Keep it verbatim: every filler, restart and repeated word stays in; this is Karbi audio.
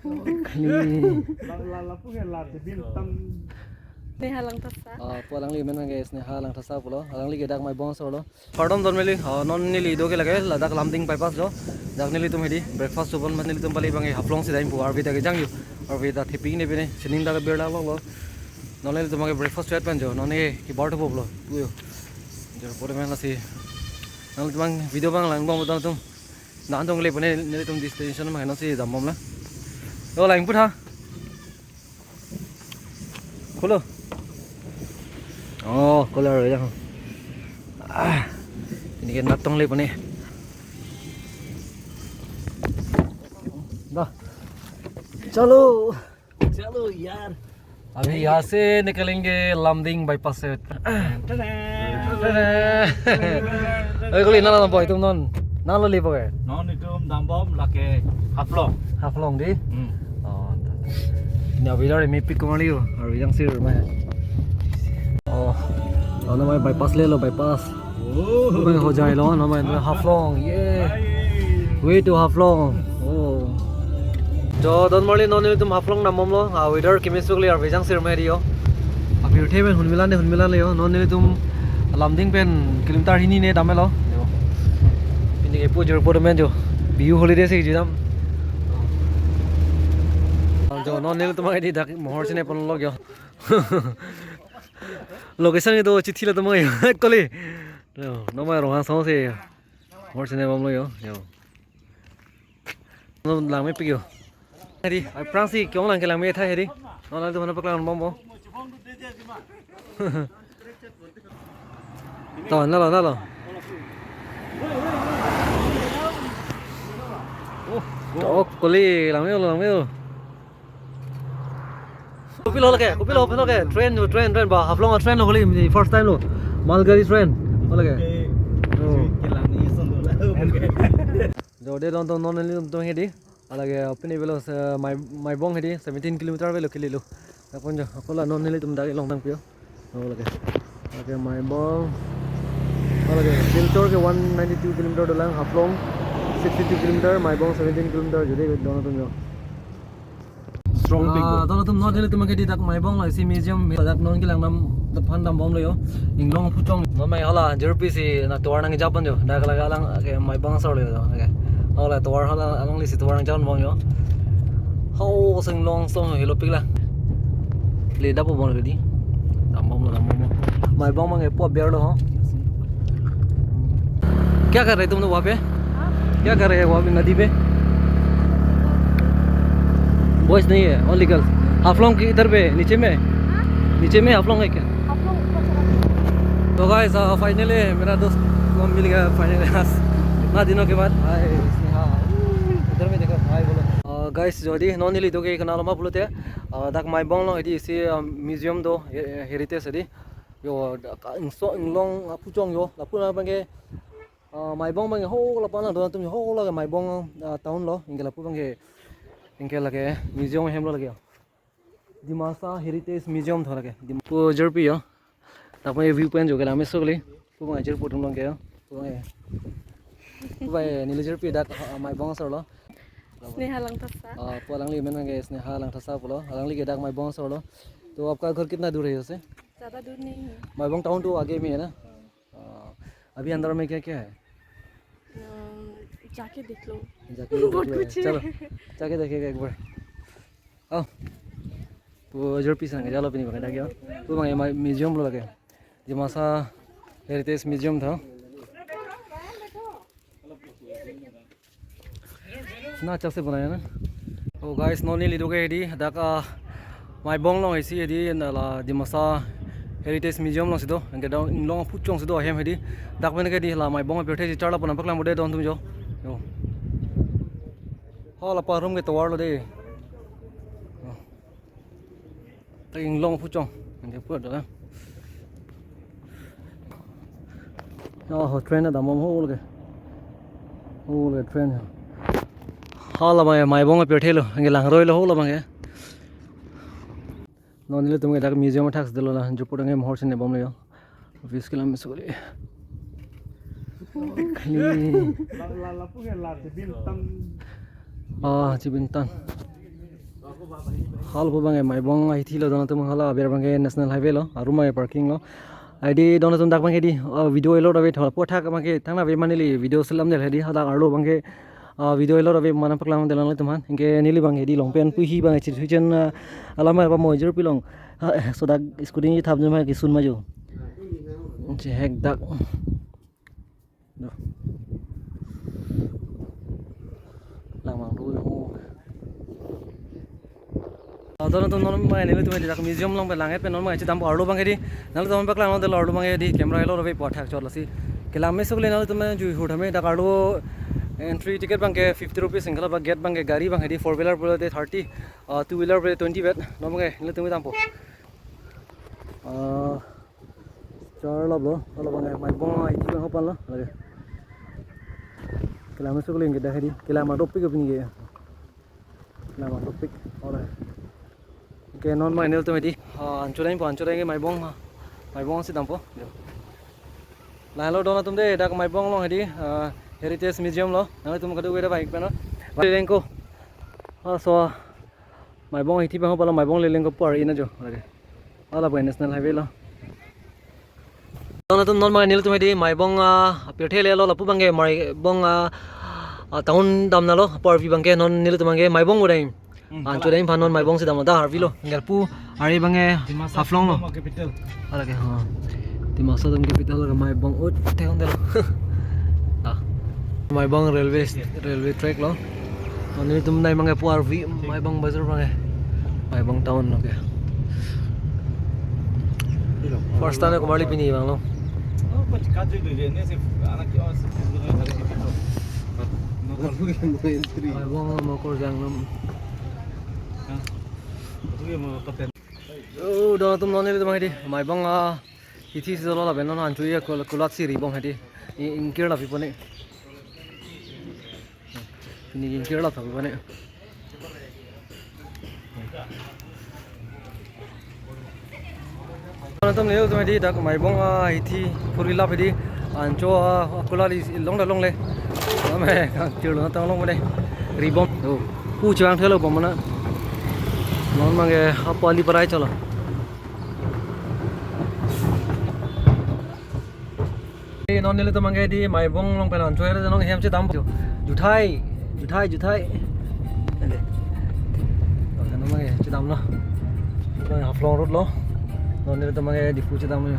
Kali. La, la, lapu ke la tebin tam. Sneha Langthasa. Ah, pu alangli amen ke Sneha Langthasa pulo. Alangli ke dak Maibong asor lo. Kardom don meli, ah, non neli do ke lake, ladak Lumding bypass jo. Dak nelitum hedi, breakfast chopon, nelitum pali abang ke Haflong si dam pu, arve ta kejang jo. Arve ta thepik ne pine, sining dak birla lo lo. Non nelitum ke breakfast chot pen jo, non ke kibar thupo lo. Pu jo. Jirpo amen lasi. Nelitum abang video abang langbom don tum. Nang dong le pune nelitum destination ma no si dambom la. Yo lang put ha. Kolo. Oh, kolo ya. Ah. Ini kan natong le pune. Dah. Chalo. Chalo yaar. अभी यहाँ से निकलेंगे लमडिंग बाईपास से। Tada! Oi, kali nang lo boy tum non. Nang lo lipo ke? Non itum dambom lake Haflong. Haflong di? Hmm. Oh, ini abidar mi pik kumali yo. Aru yang sir mai. Oh. Lo namai bypass le lo bypass. Oh. Mai Hojai lo namai Haflong. Yeah. Way to Haflong. Oh. Jo don marli non nelitum Haflong dambom lo. Ah, weather keme sukli arve jang sir mai dio. Apirthe pen hunmilan de hunmilan le yo. Non nelitum Lumding pen kilometer hini ne dam lo. Yo. Ini ke pu jirpo amen jo. Bihu holiday si jidam. Jo non nelitum ke di dak mohor sine pon lo yo. Location itu chithi la tum yo. Kali. Yo, nomai Ronghang song si. Mohor sine bom lo yo. Yo. No lang me pik yo. Hedi, ai prang si kyong lang ke lang me tha hedi. No lang tu mana paklang bom bo. To, na lo, na lo. Oh, oh, kali lang me lo, lang me lo. Kopi lo lake, kopi lo, kopi lo ke, train lo, train, train ba, Haflong train lo kali, first time lo, malgari train, lo lake. Oh. Jo de don tum non nelitum hedi. Alage apni velo se Mai, Maibong hedi seventeen kilometer velo kali lo. Apon jo, ako la non nelitum dak along tang pio. Oh, lake. Lake Maibong. Oh, lake. Silchar ke one ninety-two kilometer dolang, Haflong sixty-two kilometer, Maibong seventeen kilometer, jadi don tum jo. Strong pik. Ah, don tum non nelitum ke di dak Maibong lo isi museum, dak non kelang dam depan dambom lo yo. Inglong aphuchong. Non mai hala jirpi si na tovar nang japan jo. Dak lake alang ke Maibong asor lo yo. Okay. Hala tovar hala alangli si tovar nang japan bom yo. Hau sing long song helo pik la. Le dapo bom lo di. Dambom lo, dambom lo. Maibong abang ke pu aber lo ho. क्या कर रहे तुम लोग वहाँ पे? हाँ? क्या कर रहे हैं वहाँ पे नदी पे? बॉयज नहीं है, ओनली गर्ल्स। हाफलोंग किधर पे है? नीचे में? हाँ? नीचे में हाफलोंग है क्या? हाफलोंग ऊपर चला गया। तो गाइस, फाइनली मेरा दोस्त को मिल गया फाइनली। इतना दिनों के बाद। हाय स्नेहा, इधर में देखो, हाय बोलो। Guys, jodi non nelitum ke kenal ma pulote, ah, dak Maibong along hedi isi, ah, museum do, he-, heritage hedi. Yo, dak ingso inglong aphuchong yo, lapu na abang ke, ah, Maibong abang ke ho lapu na don tum ho lake Maibong, ah, town lo, anke lapu abang ke, anke lake museum ahem lo lake. Dimasa Heritage Museum tho lake. Dim-, pu jirpi yo. Dak abang view point jo ke lang me sukli. Pu abang jirpo atum along ke yo. Pu abang ke. Pu abang neli jirpi dak, ah, Maibong asor lo. Sneha लंगथसा। Ah, pu alangli amen ke Sneha Langthasa pulo. Alangli ke dak Maibong asor lo. तो आपका घर कितना दूर है यहाँ से? ज़्यादा दूर नहीं है। Maibong town तो आगे में है ना? हाँ। अभी अंदर में क्या क्या है? अम, जाके देख लो। जाके देख लो। बहुत कुछ है। चलो, जाके देखेगा एक बार। आओ। Pu jirpi sang jalo pini abang ke dak yo. Pu abang ke ma-, museum lo lake. Dimasa Heritage Museum tho. इतना अच्छा से बनाया ना। Oh guys, non nelitum ke hedi dak, ah, Maibong along isi hedi na la Dimasa Heritage Museum along si do. Anke dak inglong aphuchong si do ahem hedi. Dak pen ke di la Maibong apirthe si charla pon paklang bom de don tum jo. Yo. Ho lapu arum ke tovar lo de. Oh. Dak inglong aphuchong. Anke pu do. Oh, train dambom ho lake. Ho lake train. Hala abang Maibong apirthe lo, anke langroi lo ho la abang ke. Non nelitum ke dak museum athak si dolo la, jirpo abang ke mohor sine bom lo yo. Office ke lam sukli. Kali. La, la, lapu ke la tebin tam. Ah, tebin tam. Hal po abangke Maibong ahithi lo, don atum, hala aber abangke National Highway lo, arum abangke parking lo. Hedi don atum, dak abangke hedi, uh, video elo ave, thol po thak abangke thangnat ave ma neli video selam del hedi, hadak arlo abangke, uh, video elo ave, mane paklang del nanglitum aphan. Anke neli abangke hedi long pen puhi abangke chit huichen, uh, alam apa mo jur pilong. Ha, eh, so dak scooty ni thap jema ke sun maju. Chehek dak. Duh. Lang mang dui ho. Ah, don atum, non abangke nelitum hedi dak museum along pen lang-et pen non abangke chedampo, arlo abangke hedi. Nanglitum aphan paklang del, arlo abangke hedi camera elo ave, po thak chot lasi. Kelang meso kali, nanglitum jui hur tame, dak arlo entry ticket abangke fifty rupees, single abang gate abangke, gari abangke hedi four wheeler pulote thirty, ah, two wheeler pulote twenty vet, non abangke nelitum dampo. Ah, char lo bro, lo abangke Maibong ahithi abang hapan lo, lake. Kelang meso kali ke dak hedi, kelang ma dopik pini ke. Kelang ma dopik, ora. Anke non abangke nelitum hedi, ah, anchot dampo, anchot ke Maibong, ah, Maibong si dampo. Lahelo don atum de, dak Maibong along hedi, ah, Heritage Museum lo, nanglitum kadokave dak bike pen lo. Lelengko. Ah, so, Maibong ahithi abang hapan lo, Maibong Lelengko pu ar-i na jo, lake. Hala abangke National Highway lo. Don atum, non abangke nelitum hedi Maibong, ah, pirthe le lo, lapu abangke Maibong, ah, ah, town damnalo, apor pi abangke non nelitum abangke Maibong pu dam. Hmm, anchot dam aphan non Maibong si damlo, dak arvi lo. Anke lapu ari abangke Dimasa Haflong lo. Authonomous Capital. Hala ke, ha. Dimasa Autonomous Capital ke Maibong ut thek-on del. Ah. Maibong railway, railway track lo. Nelitum nai abangke po arvi Maibong bazar abangke. Maibong town lo ke. First time komarli pini abang lo. Oh, kau cakap je dulu ni, si anak kau si. Maibong Mokorjang lo. Oh, don atum, non nelitum abangke hedi Maibong ahithi si dolo, lapen non anchot ya kul-, kulat si ribom hedi. I-, ingkir lapu pone. Pini ingkir lapu pone. Don atum, nelitum hedi dak Maibong ahithi phurgi lap hedi, anchot, ah, kulat si long ta longle. Ame kangkir lo, natang long pone. Ribom. Oh, pu chang thelo bom na. Non abangke apali parai cholo. Eh, non nelitum abangke hedi Maibong along pen anchot along hem chedam. Juthai, juthai, juthai. Ele. Non abangke chedam lo. Abang Haflong road lo. Non nelitum abangke Diphu chedam lo.